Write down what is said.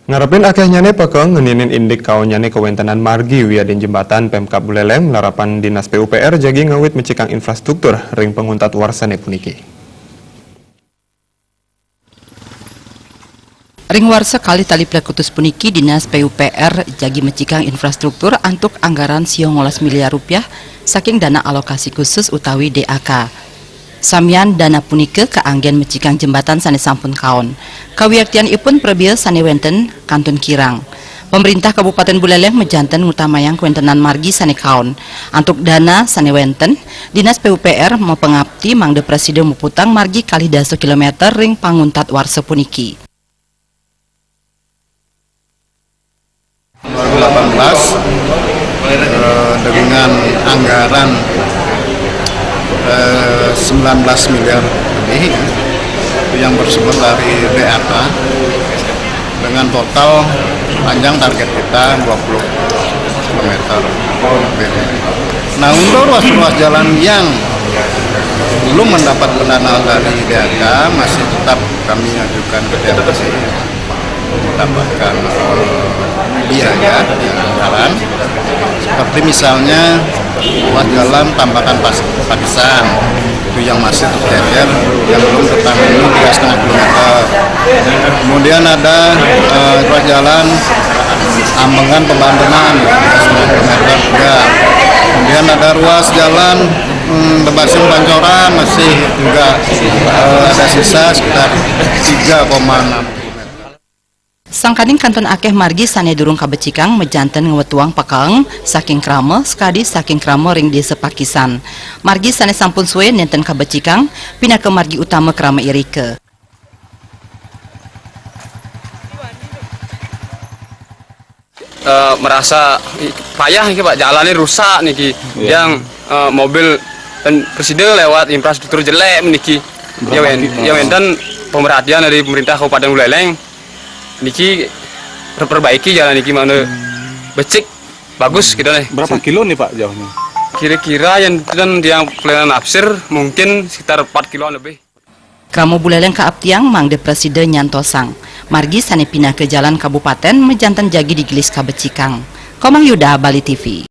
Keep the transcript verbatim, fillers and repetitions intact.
Ngarepin akéhnyané pekeng ngeninin indik kaonnyané kawéntenan margi wiadin jembatan, Pemkab Buleleng larapan Dinas P U P R jagi ngawit mecikang infrastruktur ring panguntat warsané puniki. Ring warsa kalih tali plekutus puniki, Dinas P U P R jagi mecikang infrastruktur antuk anggaran siongolas miliar rupiah saking dana alokasi khusus utawi D A K. Samian dana punika kaanggén mecikang jembatan sané sampun kaon. Kawiaktianipun prabéa sané wénten kantun kirang. Pamréntah Kabupatén Buleleng majanten ngutamayang kawéntenan margi sané kaon. Antuk dana sané wénten, Dinas P U P R mapangapti mangda prasida muputang margi kalih dasa kilométer ring panguntat warsa puniki. dua ribu delapan belas, eh, dengan anggaran, eh, sembilan belas miliar lebih, ya, itu yang bersumber dari D A K, dengan total panjang target kita dua puluh kilometer. Nah, untuk ruas-ruas jalan yang belum mendapat pendanaan dari D A K, masih tetap kami ajukan ke D A K mendapatkan, eh, biaya, ya, anggaran. Seperti misalnya ruas jalan Tambakan Pas-, Pakisan, itu yang masih tercecer, yang belum tertangani tiga setengah kilometer. Kemudian ada, eh, ruas jalan Ambengan Pebandenan, tiga setengah kilometer juga. Kemudian ada ruas jalan, hmm, Bebasin Pancoran, masih juga, eh, ada sisa sekitar tiga koma enam kilometer. Sangkaning kantun akéh margi sané durung kabecikang majanten ngwetuang pekeng saking krama sakadi saking krama ring Désa Pakisan. Margi sané sampun sué nénten kabecikang pinaka margi utama krama irika. Eh, merasa payah niki, Pak, jalannya rusak niki. Yang, eh, mobil dan presiden lewat infrastruktur jelek niki. Ya wénten pemerhatian dari pemerintah Kabupaten Buleleng niki, perbaiki jalan niki, mana becik, bagus gitu nih. Berapa kilo nih, Pak, jauhnya? Kira-kira yang dan yang kelainan nafsir mungkin sekitar empat kiloan lebih. Krama Buleleng kaaptiang mangda prasida nyantosang margi sané pinaka jalan kabupatén majanten jagi digelis kabecikang. Komang Yuda, Bali T V.